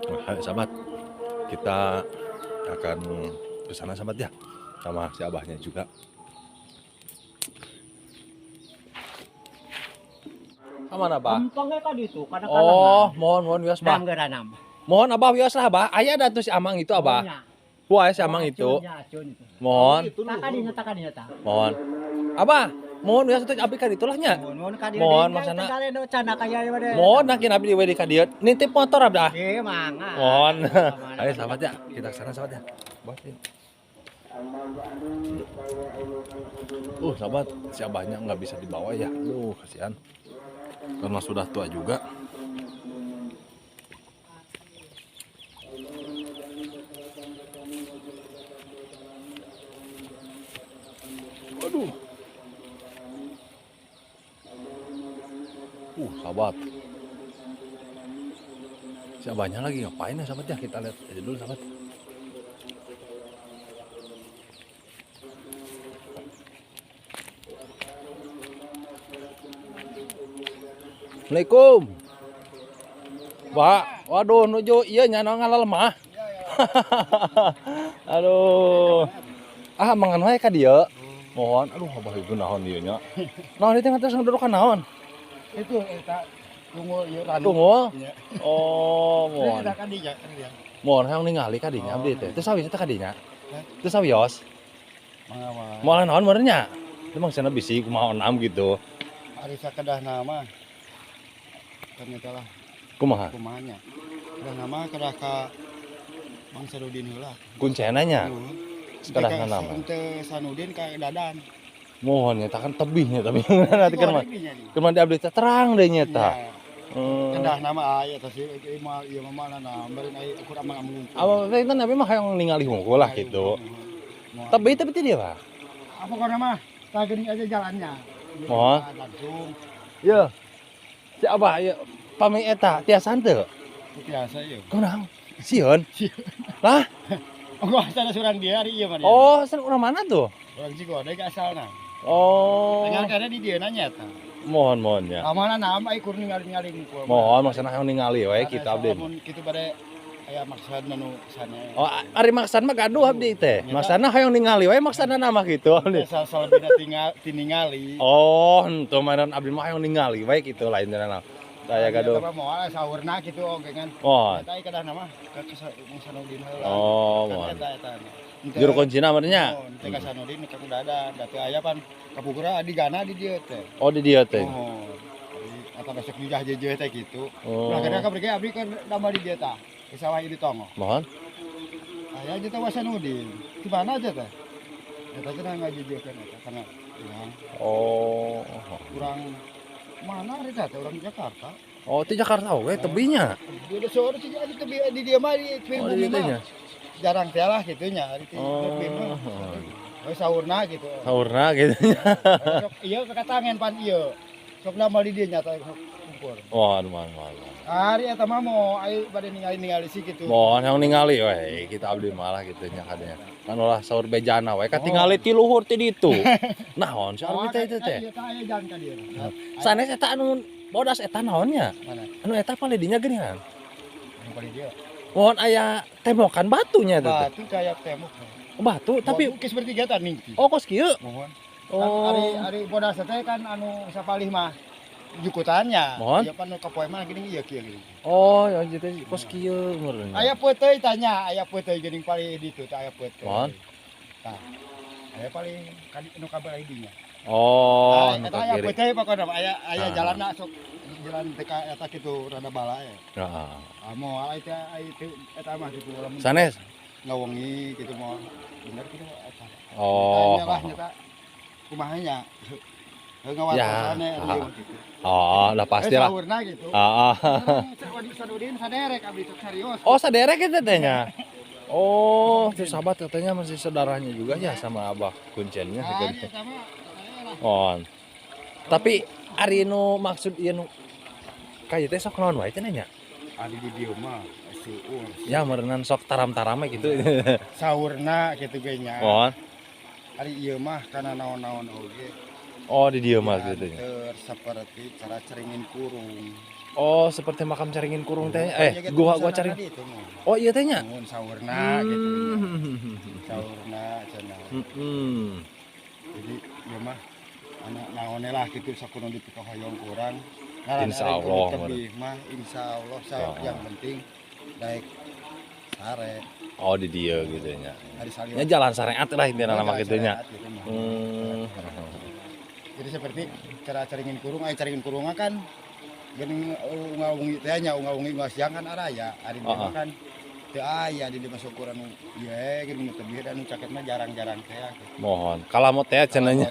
Ayo sahabat, kita akan ke sana sahabat ya, sama si abahnya juga. Mana Abah? Gampangnya tadi itu, kadang-kadang. Oh, mohon mohon wios bah. Mohon Abah wios lah Abah. Aya ada tuh si Amang itu Abah. Wah, si Amang itu. Mohon. Mohon. Abah, mohon wios tuh abi ka ditu lah nya. Mohon maksana. Mohon nakin abi di wedi ka dieu. Nitip motor abah. Mohon. Ayo sahabat ya, kita ke sana sahabat ya. Buat yuk. Sahabat, si abahnya nggak bisa dibawa ya. Aduh, kasihan. Karena sudah tua juga. Aduh. Sahabat. Si abahnya lagi ngapain ya sahabat ya? Kita lihat aja dulu sahabat. Assalamualaikum. Pak, waduh nuju ieu nya naon ngalalmah. Aduh. Ah, mangan wae ka dieu. Mohon, aduh abah ieu naon ieu nya. Naon ieu teh ngatos ngadudukan naon? Itu eta tunggu ieu ranu. Tunggu. Iya. Oh, mohon. Eta ka dinya kan dia. Mohon hayang ningali ka dinya abdi teh. Teu sawios teh ka dinya. Teu sawios. Mangga mah. Moal naon meureun nya? Teu maksudna bisi kumaha onam gitu. Ari sakedah mah. Ternyata lah Kumaha? Kumahanya. Kedah nama kedah ka Bang Sanudin heula. Kuncena nya. Sakedahna nama. Henteu Sanudin ka Dadan. Mohon eta kan tebihnya tapi nanti kan mah. Kumaha di abdi teh terang deui nya tah. Kedah nama aya teh sih ieu mah ieu mah mana meureun aya ukur amang amung. Apa teh kan abi mah hayang ningali hungkul lah gitu. Tebih tapi teh dia, Pak. Apa kau nama? Tah geuning aja jalannya. Mohon. Langsung. Ye. Si abah ieu pami eta tiasa henteu? Tiasa ieu. Kunaon? Sieun. Lah? Oh, sana surang dia ari ieu mah. Oh, sana urang mana tuh? Urang Cigodeg asalna. Oh. Dengar karena di dieu nanya tah. Mohon mohon ya. Amana nama ai kur ningali-ningali ngumpul. Mohon maksudna hayang ningali we kitu abdi. Mun kitu bade aya maksad nu sanes. Oh, ari maksad mah gaduh abdi teh. Maksadna hayang ningali we maksadna mah kitu abdi. Salebihna tinggal tiningali. Oh, henteu meureun abdi mah hayang ningali we kitu lain cenah. Saya gaduh. Eta mah moal saurna kitu oge kan. Mohon. Eta kedah nama ka Sanudin heula. Oh, mohon. Eta eta. Juru kuncina meureun nya. Teh ka Sanudin ka Dadan, da teu aya pan kapukura adigana di dieu teh. Oh, di dieu teh. Oh. Atau besok nyujah jeujeuh teh kitu. Oh. Ulah kada ka pergi abdi kan damel di dieu tah. Di sawah ieu di tonggoh. Mohon. Aya aja teh Wasanudin. Di mana aja teh? Eta teh ngajejeuhkeun eta kana urang. Oh. Urang mana ari teh orang Jakarta. Oh, di Jakarta oge tebihnya. Di sore sih di tebi di dieu mah di Oh, di dieu nya. Jarang teh lah kitu nya ari teh tebi mah. Oh. Oh, saurna gitu. Saurna gitu nya. Sok ieu kakatangen pan ieu. Sok damel di dieu nya teh sok kumpul. Mohon mohon mohon. Ari eta mah mo ai bade ningali-ningali sih gitu. Mohon hayang ningali we kita abdi malah kitu nya kadenya. Kan ulah saur bejana we katingali ti luhur ti ditu. Naon si abdi teh teh. Ieu teh aya jalan ka dieu. Sanes eta anu bodas eta naon nya? Mana? Anu eta palih dinya geuningan. Anu palih dieu. Mohon aya tembokan batunya eta teh. Batu kayak tembok. Batu tapi geus bertiga tah ningki. Oh, kos kieu. Mohon. Oh. Ari ari bodas teh kan anu sapalih mah jukutannya. Mohon. Ieu pan nu kapoe mah geuning ieu kieu geuning. Oh, ya gitu kos kieu meureun. Aya peuteuy tanya, aya peuteuy geuning palih ditu teh aya peuteuy. Mohon. Tah. Aya paling nu kabar dinya. Oh, nu eta aya kiri. peuteuy pokona aya aya jalanna sok jalan teh ka eta kitu rada bala ya. Heeh. Ah moal eta aya teu eta mah kitu lamun. Sanes Ngawengi kitu moal bener kitu eta. Oh. Tanya lah nyata kumaha nya. Ngawatasane Ya. gitu. Oh, udah pasti lah. Saurna gitu. Heeh. Sanudin saderek abdi sok serius. Oh, saderek itu tehnya. Oh, itu sahabat katanya masih saudaranya juga ya sama abah kuncennya. Oh. Tapi ari nu maksud ieu nu kayak teh sok naon wae cenah nya? Ari di dieu mah seueur. Ya meureunan sok taram-tarame gitu. Saurna kitu ge nya. Oh. Ari ieu mah kana naon-naon oge. Oh, di dieu mah gitu nya. Seperti cara ceringin kurung. Oh, seperti makam Caringin Kurung teh. Gua Caringin. Oh, iya teh nya. Mun saurna gitu. Saurna cenah. Jadi ieu mah anak naone lah gitu sakuno dipikahoyong kurang. Insyaallah tebih mah insyaallah yang penting daek sare. Oh, di dieu gitu nya. Nya jalan syariat lah intina nama kitu nya. Jadi seperti cara Caringin Kurung, aya Caringin Kurung kan geuning unga-ungi teh nya unga-ungi unggal siang kan araya, ari di mah kan teu aya di masuk kurang ieu geuning tebih dan caket mah jarang-jarang teh. Mohon, kalamot teh cenah nya.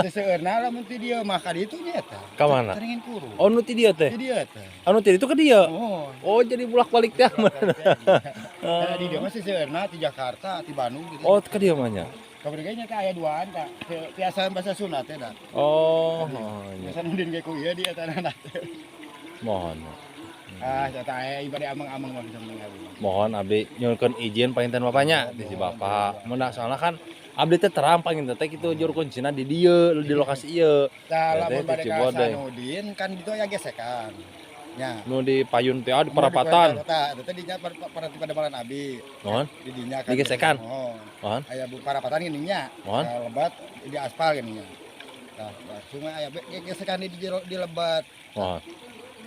Teu seueurna lamun ti dieu mah ka ditu nya eta. Ka mana? Caringin Kurung. Oh, nu ti dieu teh. Ti dieu teh. Anu ti ditu ka dieu. Oh, jadi bolak-balik teh. Nah, di dieu mah seueurna ti Jakarta, ti Bandung gitu. Oh, ka dieu mah nya. Kabarnya nya teh aya duaan tah. Tiasa bahasa Sunda teh da. Oh, iya. Biasa nundin ge ku ieu di eta na. Mohon. Ah, eta aya ibadah amang-amang mah bisa ningali. Mohon abdi nyuhunkeun izin panginten bapaknya di si bapak. Mun soalna kan abdi teh terang panginten teh kitu juru kuncina di dieu, di lokasi ieu. Tah lamun bade ka Hasanuddin kan ditu aya gesekan. Nya. Nu di payun teh di perapatan. Tah, eta teh dinya padamalan abdi. Mohon. Di dinya kan. Digesekan. Mohon. Aya parapatan geuning nya. Lebat di aspal geuning nya. Tah, sungai aya gesekan di lebat. Mohon.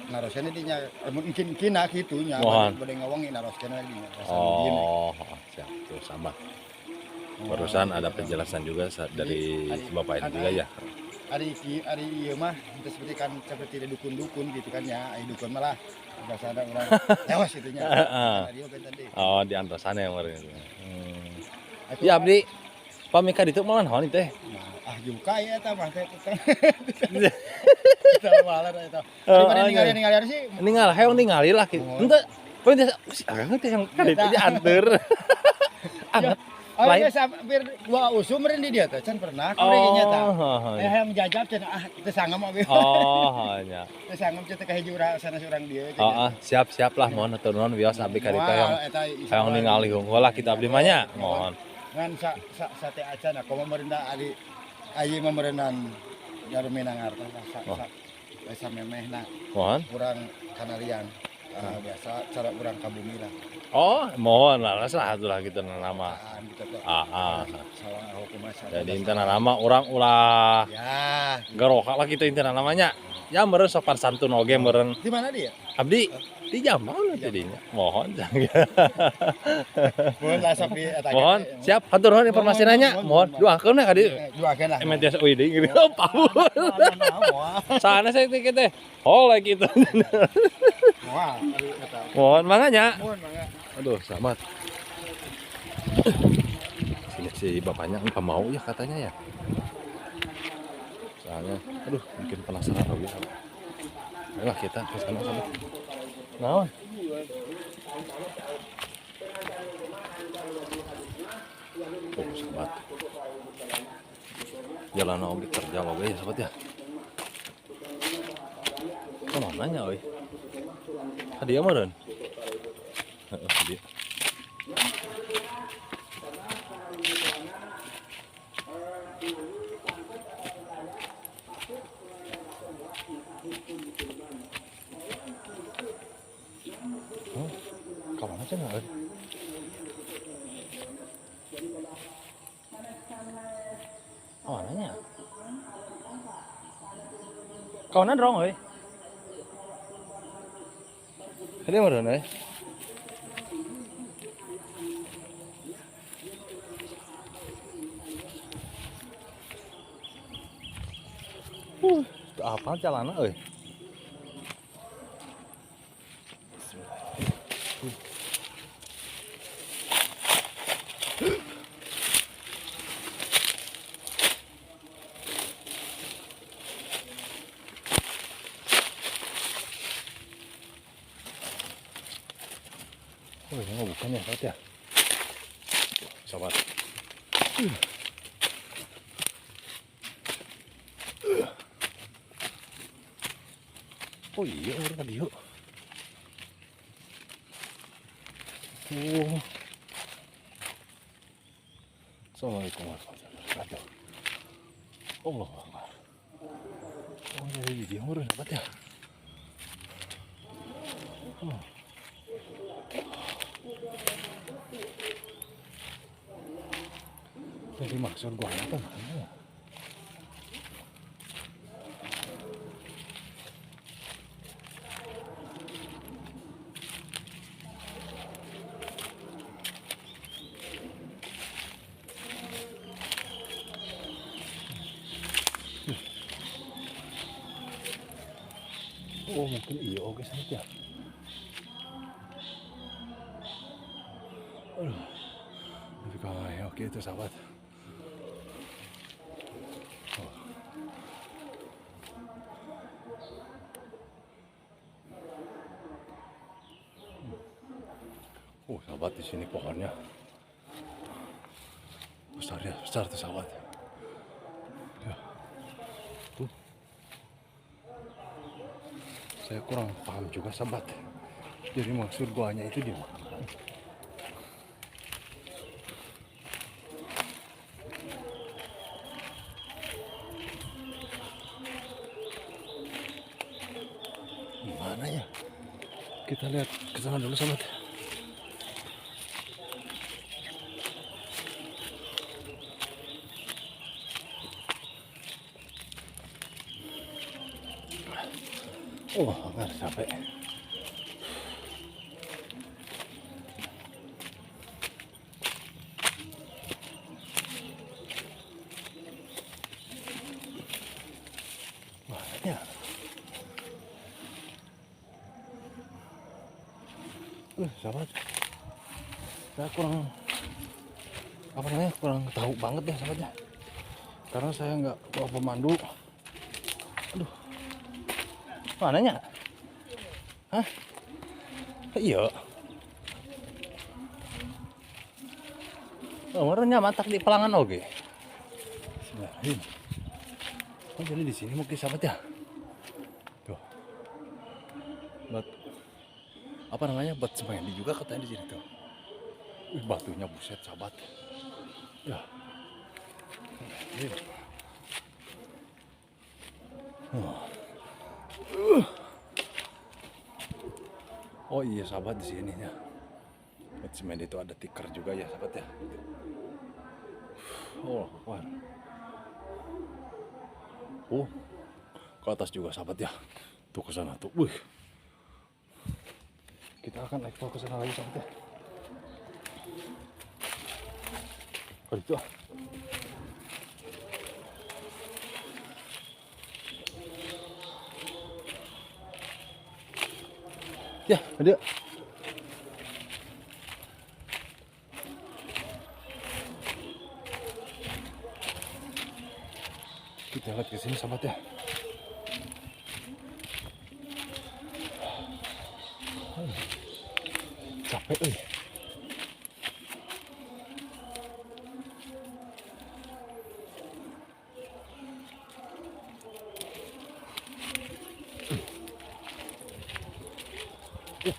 Naroskeun dinya mungkin kina kitu nya bade ngawengi naroskeun dinya. Oh, siap tuh sama. Barusan ada penjelasan juga dari bapak ini juga ya. Ari ieu mah seperti kan seperti dukun-dukun gitu kan ya, ari dukun malah bahasa ada orang tewas itu nya. Oh, di antosan yang kemarin. Ya abdi pamika ditu malah naon teh? Ah juga ya eta mah teh. Eta malah eta. Daripada ningali-ningali sih. Ningali hayang ningali lah kitu. Henteu poin teh akang teh yang ka ditu dianteur. Anget. Lain hampir dua usum meureun di dieu teh can pernah kuring nya tah. Hayang jajab cenah ah teu sangem abi. Oh, nya. Teu sangem teh ka hiji urang sanes urang dieu. Heeh, siap-siap lah mohon hatur nuhun wios abdi ka ditu hayang ningali hungkul lah kita abdi mah nya. Mohon. Ngan sa sate acan komo meureun ari ayeuna mah meureunnan jarumina ngartos sa sa memehna. Mohon. Urang kanalian. Biasa cara urang ka bumi lah. Oh, mohon lah, lah atulah gitu nama. Jadi intina nama orang ulah ya gerokak lah gitu intina namanya. Ya meureun sopan santun oge meureun. Di mana dia? Abdi di Jambang jadinya. Mohon jangan. Mohon lah sok di eta. Mohon, siap hatur nuhun informasina nya. Mohon doakeun ka dieu. Doakeun lah. MTS UID gitu. Pabur. Sana saya teh teh. Holek gitu. Mohon manganya. Mohon mangga. Aduh, selamat. Sini si bapaknya enggak mau ya katanya ya. Soalnya, aduh, mungkin penasaran lagi. Ayolah kita ke sana sama. Naon? Oh, sahabat. Jalan oge terjal oge ya, sahabat ya. Kemana nya euy? Hadiah meureun. Heeh, hadiah. Oh, kamana cenah euy? Oh, nanya. Kawanan rong euy. Hadiah meureun euy. Apa jalannya euy? Oh, ini mah bukan ya, sobat ya. Sobat. Oh iya, orang tadi yuk. Oh. Assalamualaikum warahmatullahi wabarakatuh. Allah Akbar. Oh, jadi dia orang sobat ya. Oh. Jadi maksud gua apa mana? Oh mungkin iya oke saja. Aduh, lebih kayak oke itu sahabat. Oh. Oh sahabat, di sini pohonnya besar ya, besar tuh sahabat. Ya. Tuh. Saya kurang paham juga sahabat. Jadi maksud guanya itu di mana? Gimana ya? Kita lihat ke sana dulu sahabat. Oh, nggak capek. Banyak. Sahabat, saya kurang apa namanya, kurang tahu banget ya sahabatnya, karena saya nggak bawa pemandu. Aduh, mananya? Hah? Iya. Oh, merenya matak di pelangan oke. Bismillahirrahmanirrahim. Oh, jadi di sini mungkin sahabat ya. Tuh. Buat apa namanya? Buat semedi juga katanya di sini tuh. Wih, batunya buset sahabat. Ya. Oh. Oh iya sahabat, di sini ya. Buat semen itu ada tikar juga ya sahabat ya. Oh, wah. Oh, ke atas juga sahabat ya. Tuh ke sana tuh. Wih. Kita akan ekspor ke sana lagi sahabat ya. Oh, itu. Ya, ada. Kita lihat ke sini sahabat ya. Capek euy.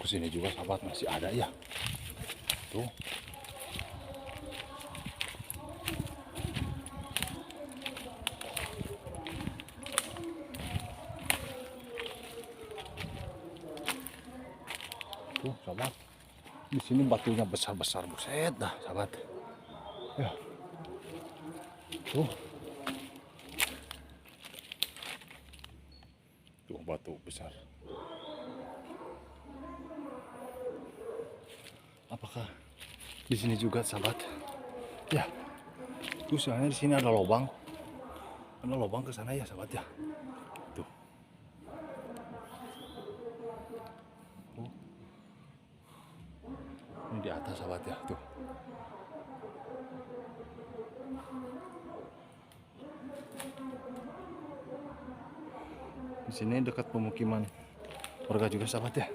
Kesini juga sahabat masih ada ya. Tuh. Tuh sahabat. Di sini batunya besar-besar, buset dah sahabat. Ya. Tuh. Tuh batu besar. Apakah di sini juga sahabat? Ya, tuh soalnya di sini ada lubang. Ada lubang ke sana ya sahabat ya. Tuh. Oh. Ini di atas sahabat ya, tuh. Di sini dekat pemukiman warga juga sahabat ya.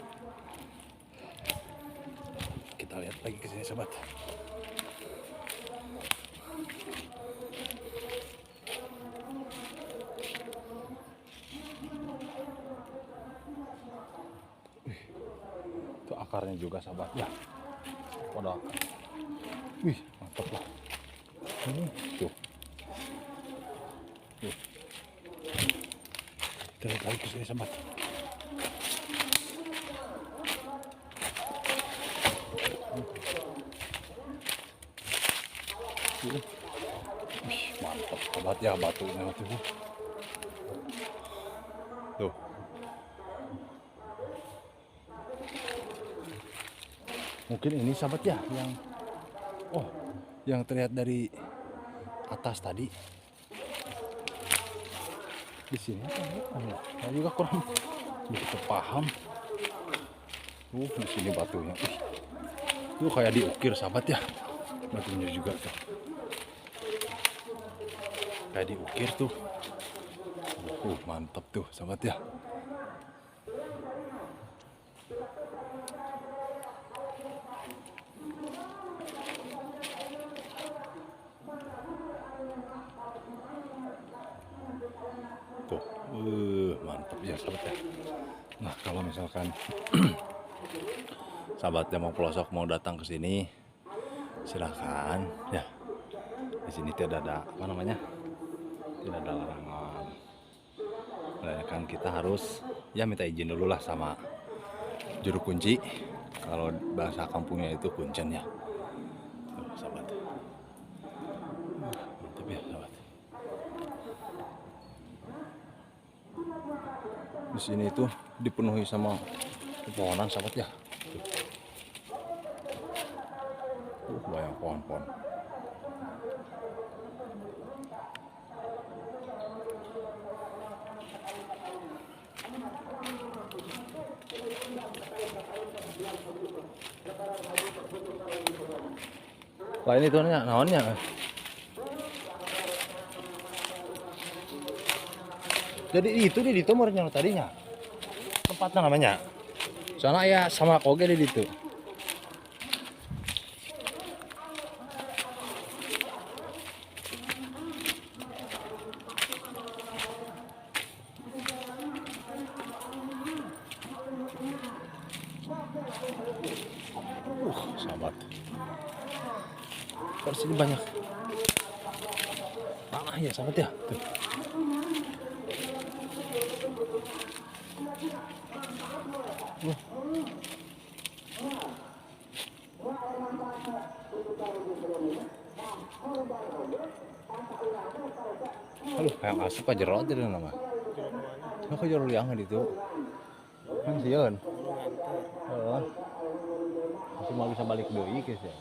Kita lihat lagi ke sini sahabat. Wih, itu akarnya juga sahabat ya. Pada akar. Wih, mantap lah. Tuh. Tuh. Kita lihat lagi ke sini sahabat. Wih, mantap sahabat ya batunya tuh. Tuh. Mungkin ini sahabat ya yang yang terlihat dari atas tadi. Di sini apa ya? Saya juga kurang begitu paham. Di sini batunya. Tuh kayak diukir sahabat ya. Batunya juga tuh. Kayak diukir tuh. Mantap tuh sahabat ya. Tuh, mantap ya sahabat ya. Nah, kalau misalkan sahabatnya mau pelosok mau datang ke sini, silakan ya. Di sini tidak ada apa namanya, tidak ada larangan. Nah, kan kita harus ya minta izin dulu lah sama juru kunci. Kalau bahasa kampungnya itu kuncen ya. Tuh, sahabat. Mantap ya sahabat. Di sini itu dipenuhi sama pepohonan sahabat ya. Banyak pohon-pohon. Lah ini tuh naonnya. Jadi itu di ditu meureun tadinya. Tempatnya namanya. Soalnya ya sama koge di ditu. Sahabat. Kok sini banyak tanah ya sahabat ya. Tuh. Aduh, kayak asup aja jero tadi nama. Aku jero liang di itu. Kan sieun. Heeh. Masih mau bisa balik deui guys ya.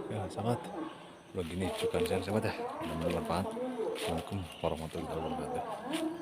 Ya, sahabat. Begini cukan saya sahabat ya. Mudah-mudahan bermanfaat. Assalamualaikum warahmatullahi wabarakatuh.